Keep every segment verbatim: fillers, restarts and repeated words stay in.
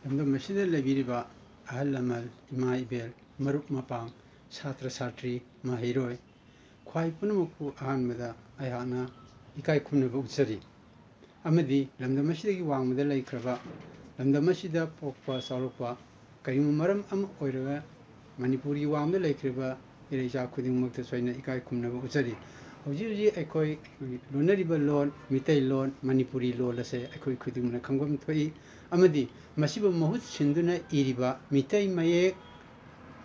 ꯂꯝꯗꯝ ꯑꯁꯤꯗ ꯂꯩꯕꯤꯔꯤꯕ ꯑꯍꯜ ꯂꯃꯟ, ꯏꯃꯥ ꯏꯕꯦꯜ, ꯃꯔꯨꯞ ꯃꯄꯥꯡ, ꯁꯥꯇ꯭ꯔ ꯁꯥꯇ꯭ꯔꯤ, ꯃꯍꯩꯔꯣꯏ, ꯈ꯭ꯋꯥꯏ ꯄꯨꯝꯅꯃꯛꯄꯨ ꯑꯍꯥꯟꯕꯗ ꯑꯩꯍꯥꯛꯅ ꯏꯀꯥꯏ ꯈꯨꯝꯅꯕ ꯎꯠꯆꯔꯤ꯫ ꯑꯃꯗꯤ ꯂꯝꯗꯝ ꯑꯁꯤꯗꯒꯤ ꯋꯥꯡꯃꯗ ꯂꯩꯈ꯭ꯔꯕ, ꯂꯝꯗꯝ ꯑꯁꯤꯗ ꯄꯣꯛꯄ ꯆꯥꯎꯔꯛꯄ, ꯀꯔꯤꯒꯨꯝꯕ ꯃꯔꯝ ꯑꯃ ꯑꯣꯏꯔꯒ ꯃꯅꯤꯄꯨꯔꯒꯤ ꯋꯥꯡꯃꯗ ꯂꯩꯈ꯭ꯔꯤꯕ ꯏꯔꯩꯆꯥ ꯈꯨꯗꯤꯡꯃꯛꯇꯁꯨ ꯑꯩꯅ ꯏꯀꯥꯏ ꯈꯨꯝꯅꯕ ꯎꯠꯆꯔꯤ꯫ ꯍꯧꯖꯤꯛ ꯍꯧꯖꯤꯛ ꯑꯩꯈꯣꯏ ꯂꯣꯟꯅꯔꯤꯕ ꯂꯣꯟ, ꯃꯤꯇꯩꯂꯣꯟ, ꯃꯅꯤꯄꯨꯔꯤ ꯂꯣꯟ ꯑꯁꯦ ꯑꯩꯈꯣꯏ ꯈꯨꯗꯤꯡꯃꯛꯅ ꯈꯪꯐꯝ ꯊꯣꯛꯏ꯫ ꯑꯃꯗꯤ ꯃꯁꯤꯕꯨ ꯃꯍꯨꯠ ꯁꯤꯟꯗꯨꯅ ꯏꯔꯤꯕ ꯃꯤꯇꯩ ꯃꯌꯦꯛ,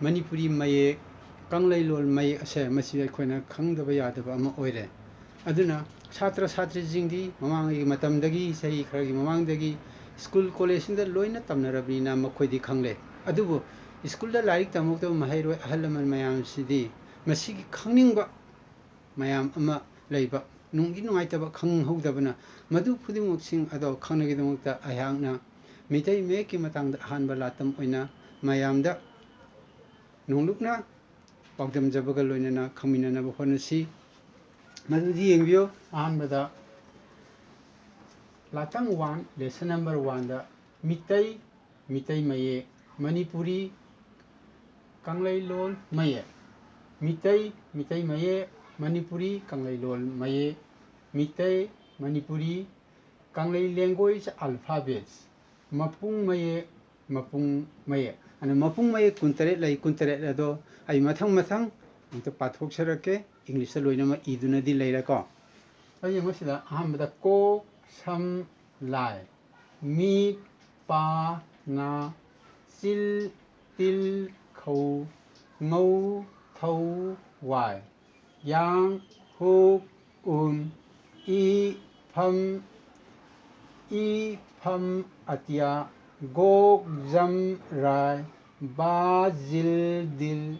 ꯃꯅꯤꯄꯨꯔꯤ ꯃꯌꯦꯛ, ꯀꯪꯂꯩꯂꯣꯟ ꯃꯌꯦꯛ ꯑꯁꯦ ꯃꯁꯤ ꯑꯩꯈꯣꯏꯅ ꯈꯪꯗꯕ ꯌꯥꯗꯕ ꯑꯃ ꯑꯣꯏꯔꯦ꯫ ꯑꯗꯨꯅ ꯁꯥꯇ꯭ꯔ ꯁꯥꯇ꯭ꯔꯤꯁꯤꯡꯗꯤ ꯃꯃꯥꯡꯒꯤ ꯃꯇꯝꯗꯒꯤ, ꯆꯍꯤ ꯈꯔꯒꯤ ꯃꯃꯥꯡꯗꯒꯤ ꯁ꯭ꯀꯨꯜ ꯀꯣꯂꯦꯖꯁꯤꯡꯗ ꯂꯣꯏꯅ ꯇꯝꯅꯔꯕꯅꯤꯅ ꯃꯈꯣꯏꯗꯤ ꯈꯪꯂꯦ꯫ ꯑꯗꯨꯕꯨ ꯁ꯭ꯀꯨꯜꯗ ꯂꯥꯏꯔꯤꯛ ꯇꯝꯃꯛꯇꯕ ꯃꯍꯩꯔꯣꯏ ꯑꯍꯜ ꯂꯃꯟ ꯃꯌꯥꯝꯁꯤꯗꯤ ꯃꯁꯤꯒꯤ ꯈꯪꯅꯤꯡꯕ ꯃꯌꯥꯝ ꯑꯃ ꯂꯩꯕ, ꯅꯨꯡꯗꯤ ꯅꯨꯡꯉꯥꯏꯇꯕ ꯈꯪꯍꯧꯗꯕꯅ, ꯃꯗꯨ ꯈꯨꯗꯤꯡꯃꯛꯁꯤꯡ ꯑꯗꯣ ꯈꯪꯅꯕꯒꯤꯗꯃꯛꯇ ꯑꯩꯍꯥꯛꯅ ꯃꯤꯇꯩ ꯃꯌꯦꯛꯀꯤ ꯃꯇꯥꯡꯗ ꯑꯍꯥꯟꯕ ꯂꯥꯇꯝ ꯑꯣꯏꯅ ꯃꯌꯥꯝꯗ ꯅꯣꯡꯂꯨꯛꯅ ꯄꯥꯎꯗꯝꯖꯕꯒ ꯂꯣꯏꯅꯅ ꯈꯪꯃꯤꯟꯅꯅꯕ ꯍꯣꯠꯅꯁꯤ꯫ ꯃꯗꯨꯗꯤ ꯌꯦꯡꯕꯤꯌꯨ, ꯑꯍꯥꯟꯕꯗ ꯂꯥꯇꯝ ꯋꯥꯟ, ꯂꯦꯁꯟ ꯅꯝꯕꯔ ꯋꯥꯟꯗ ꯃꯤꯇꯩ, ꯃꯤꯇꯩ ꯃꯌꯦꯛ, ꯃꯅꯤꯄꯨꯔꯤ, ꯀꯪꯂꯩꯂꯣꯟ ꯃꯌꯦꯛ꯫ ꯃꯤꯇꯩ, ꯃꯤꯇꯩ ꯃꯌꯦꯛ, ꯃꯅꯤꯄꯨꯔꯤ, ꯀꯪꯂꯩꯂꯣꯟ ꯃꯌꯦꯛ꯫ Meitei, Manipuri, ꯀꯪꯂꯩ language alphabets꯫ ꯃꯄꯨꯡ ꯃꯌꯦꯛ, ꯃꯄꯨꯡ ꯃꯌꯦꯛ꯫ ꯑꯗꯨꯅ ꯃꯄꯨꯡ ꯃꯌꯦꯛ ꯀꯨꯟꯇꯔꯦꯠ ꯂꯩ, ꯀꯨꯟꯇꯔꯦꯠ ꯑꯗꯣ ꯑꯩ ꯃꯊꯪ ꯃꯊꯪ ꯑꯝꯇ ꯄꯥꯊꯣꯛꯆꯔꯛꯀꯦ꯫ ꯏꯪꯂꯤꯁꯇ ꯂꯣꯏꯅꯃꯛ ꯏꯗꯨꯅꯗꯤ ꯂꯩꯔꯦꯀꯣ꯫ ꯑꯩ ꯌꯦꯡꯉꯨ ꯁꯤꯗ ꯑꯍꯥꯟꯕꯗ ꯀꯣꯛ, ꯁꯝ, ꯂꯥꯏ, ꯃꯤꯠ, ꯄꯥ, ꯅꯥ, ꯆꯤꯜ, ꯇꯤꯜ, ꯈꯧ, ꯉꯧ, ꯊꯧ, ꯋꯥꯏ, ꯌꯥꯡ, ꯍꯨꯛ, ꯎꯟ, ꯏ, ꯐꯝ, ꯏ, ꯐꯝ, ꯑꯇꯤꯌꯥ, ꯒꯣꯛ, ꯖꯝ, ꯔꯥꯏ, ꯕꯥ, ꯖꯤꯜ, ꯗꯤꯜ,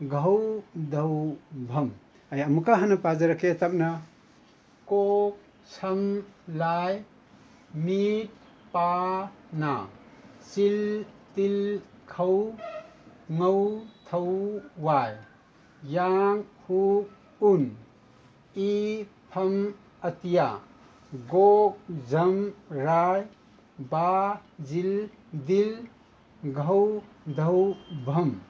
ꯘꯧ, ꯙꯧ, ꯚꯝ꯫ ꯑꯩ ꯑꯃꯨꯛꯀ ꯍꯟꯅ ꯄꯥꯖꯔꯛꯀꯦ ꯇꯞꯅ꯫ ꯀꯣꯛ, ꯁꯝ, ꯂꯥꯏ, ꯃꯤꯠ, ꯄꯥ, ꯅꯥ, ꯆꯤꯜ, ꯇꯤꯜ, ꯈꯧ, ꯉꯧ, ꯊꯧ, ꯋꯥꯏ, ꯌꯥꯡ, ꯍꯨꯛ, ꯎꯟ, ꯏ, ꯐꯝ, ꯑꯇꯤꯌꯥ, ꯒꯣꯛ, ꯖꯝ, ꯔꯥꯏ, ꯕꯥ, ꯖꯤꯜ, ꯗꯤꯜ, ꯘꯧ, ꯙꯧ, ꯚꯝ꯫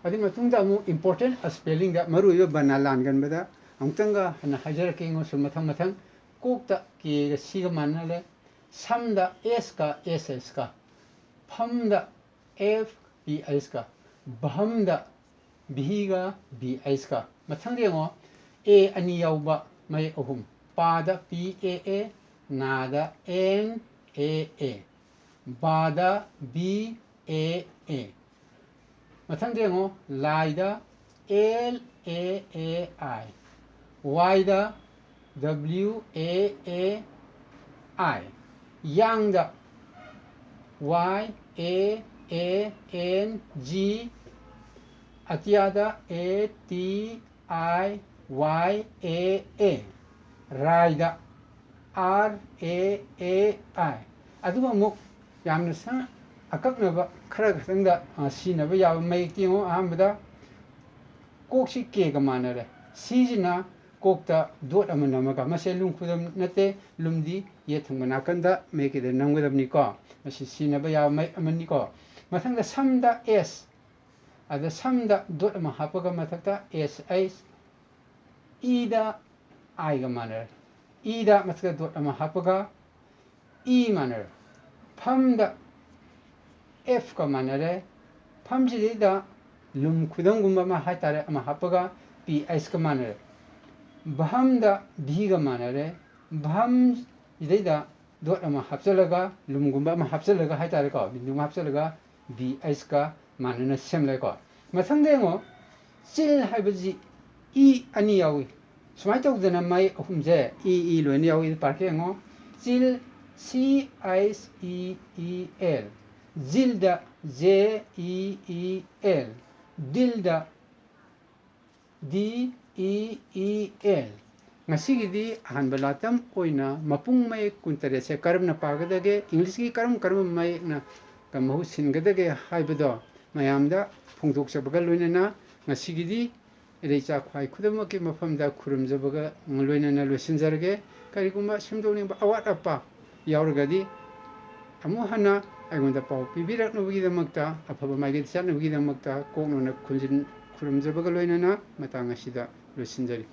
ꯑꯗꯨꯒꯤ ꯃꯇꯨꯡꯗ ꯑꯃꯨꯛ important spellingꯗ ꯃꯔꯨꯑꯣꯏꯕ ꯕꯔꯅ ꯂꯥꯟꯒꯟꯕꯗ ꯑꯃꯨꯛꯇꯪꯒ ꯍꯟꯅ ꯍꯥꯏꯖꯔꯛꯀꯦ ꯌꯦꯡꯉꯣ꯫ ꯁꯨꯝ ꯃꯊꯪ ꯃꯊꯪ꯫ ꯀꯣꯛꯇ Kꯒ Cꯒ ꯃꯥꯟꯅꯔꯦ꯫ ꯁꯝꯗ Sꯀ S Hꯀ꯫ ꯐꯝꯗ F P Hꯀ꯫ ꯚꯝꯗ Vꯒ V Hꯀ꯫ ꯃꯊꯪꯗ ꯌꯦꯡꯉꯣ꯫ A ꯑꯅꯤ ꯌꯥꯎꯕ ꯃꯌꯦꯛ ꯑꯍꯨꯝ꯫ ꯄꯥꯗ P A A, ꯅꯥꯗ N A A, ꯕꯥꯗ B A A꯫ ꯃꯊꯪꯗ ꯌꯦꯡꯉꯣ꯫ ꯂꯥꯏꯗ L A A I, ꯋꯥꯏꯗ W A A I, ꯌꯥꯡꯗ Y A A N G, ꯑꯇꯤꯌꯥꯗ A T I Y A A, ride R A A I꯫ ꯑꯗꯨꯒ ꯑꯃꯨꯛ ꯌꯥꯝꯅ ꯁ-, ꯑꯀꯛꯅꯕ ꯈꯔ ꯈꯛꯇꯪꯗ, ꯑ, ꯁꯤꯖꯤꯟꯅꯕ ꯌꯥꯕ ꯃꯌꯦꯛꯇꯤ ꯌꯦꯡꯉꯣ꯫ ꯑꯍꯥꯟꯕꯗ ꯀꯣꯛꯁꯤ Kꯒ ꯃꯥꯟꯅꯔꯦ꯫ Cꯁꯤꯅ ꯀꯣꯛꯇ dot ꯑꯃ ꯅꯝꯃꯒ, ꯃꯁꯦ ꯂꯨꯝ ꯈꯨꯗꯝ ꯅꯠꯇꯦ, ꯂꯨꯝꯗꯤ ꯌꯦꯠ ꯊꯪꯕ ꯅꯥꯀꯟꯗ ꯃꯌꯦꯛꯀꯤꯗ ꯅꯝꯒꯗꯕꯅꯤꯀꯣ꯫ ꯃꯁꯤ ꯁꯤꯖꯤꯟꯅꯕ ꯌꯥꯕ ꯃꯌꯦꯛ ꯑꯃꯅꯤꯀꯣ꯫ ꯃꯊꯪꯗ ꯁꯝꯗ S, ꯑꯗ ꯁꯝꯗ dot ꯑꯃ ꯍꯥꯞꯄꯒ ꯃꯊꯛꯇ S H, ꯏꯗ Iꯒ ꯃꯥꯟꯅꯔꯦ꯫ ꯏꯗ ꯃꯊꯛꯇ dot ꯑꯃ ꯍꯥꯞꯄꯒ ꯏ ꯃꯥꯟꯅꯔꯦ꯫ ꯐꯝꯗ Fꯀ ꯃꯥꯟꯅꯔꯦ꯫ ꯐꯝꯁꯤꯗꯩꯗ ꯂꯨꯝ ꯈꯨꯗꯝꯒꯨꯝꯕ ꯑꯃ ꯍꯥꯏꯇꯥꯔꯦ, ꯑꯃ ꯍꯥꯞꯄꯒ P Hꯀ ꯃꯥꯟꯅꯔꯦ꯫ ꯚꯝꯗ Vꯒ ꯃꯥꯟꯅꯔꯦ꯫ ꯚꯝꯁꯤꯗꯩꯗ dot ꯑꯃ ꯍꯥꯞꯆꯜꯂꯒ, ꯂꯨꯝꯒꯨꯝꯕ ꯑꯃ ꯍꯥꯞꯆꯜꯂꯒ ꯍꯥꯏꯇꯥꯔꯦꯀꯣ, ꯕꯤꯟꯗꯨ ꯑꯃ ꯍꯥꯞꯆꯜꯂꯒ V Hꯀ ꯃꯥꯟꯅꯅ ꯁꯦꯝꯂꯦꯀꯣ꯫ ꯃꯊꯪꯗ ꯌꯦꯡꯉꯣ, ꯆꯤꯜ ꯍꯥꯏꯕꯁꯤ ꯏ ꯑꯅꯤ ꯌꯥꯎꯏ꯫ ꯁꯨꯃꯥꯏꯅ ꯇꯧꯗꯅ ꯃꯌꯦꯛ ꯑꯍꯨꯝꯁꯦ ꯏ, ꯏ ꯂꯣꯏꯅ ꯌꯥꯎꯏ꯫ ꯄꯥꯔꯛꯀꯦ ꯌꯦꯡꯉꯣ꯫ Chill, C H E E L꯫ ꯖꯤꯜꯗ J E E L꯫ ꯗꯤꯜꯗ D E E L꯫ ꯉꯁꯤꯒꯤꯗꯤ ꯑꯍꯥꯟꯕ ꯂꯥꯇꯝ ꯑꯣꯏꯅ ꯃꯄꯨꯡ ꯃꯌꯦꯛ ꯀꯨꯟꯇꯔꯦꯠꯁꯦ ꯀꯔꯝꯅ ꯄꯥꯒꯗꯒꯦ, ꯏꯪꯂꯤꯁꯀꯤ ꯀꯔꯝ ꯀꯔꯝꯕ ꯃꯌꯦꯛꯅ ꯃꯍꯨꯠ ꯁꯤꯟꯒꯗꯒꯦ ꯍꯥꯏꯕꯗꯣ ꯃꯌꯥꯝꯗ ꯐꯣꯡꯗꯣꯛꯆꯕꯒ ꯂꯣꯏꯅꯅ ꯉꯁꯤꯒꯤꯗꯤ ꯏꯔꯩꯆꯥ ꯈ꯭ꯋꯥꯏ ꯈꯨꯗꯤꯡꯃꯛꯀꯤ ꯃꯐꯝꯗ ꯈꯨꯔꯨꯝꯖꯕꯒ ꯂꯣꯏꯅꯅ ꯂꯣꯏꯁꯤꯟꯖꯔꯒꯦ꯫ ꯀꯔꯤꯒꯨꯝꯕ ꯁꯦꯝꯗꯣꯛꯅꯤꯡꯕ ꯑꯋꯥꯠ ꯑꯄꯥ ꯌꯥꯎꯔꯒꯗꯤ ꯑꯃꯨꯛ ꯍꯟꯅ ꯑꯩꯉꯣꯟꯗ ꯄꯥꯎ ꯄꯤꯕꯤꯔꯛꯅꯕꯒꯤꯗꯃꯛꯇ, ꯑꯐꯕ ꯃꯥꯏꯀꯩꯗ ꯆꯠꯅꯕꯒꯤꯗꯃꯛꯇ ꯀꯣꯛꯅꯅ ꯈꯨꯟꯖꯤꯟ-, ꯈꯨꯔꯨꯝꯖꯕꯒ ꯂꯣꯏꯅꯅ ꯃꯇꯥꯡ ꯑꯁꯤꯗ ꯂꯣꯏꯁꯤꯟꯖꯔꯤ꯫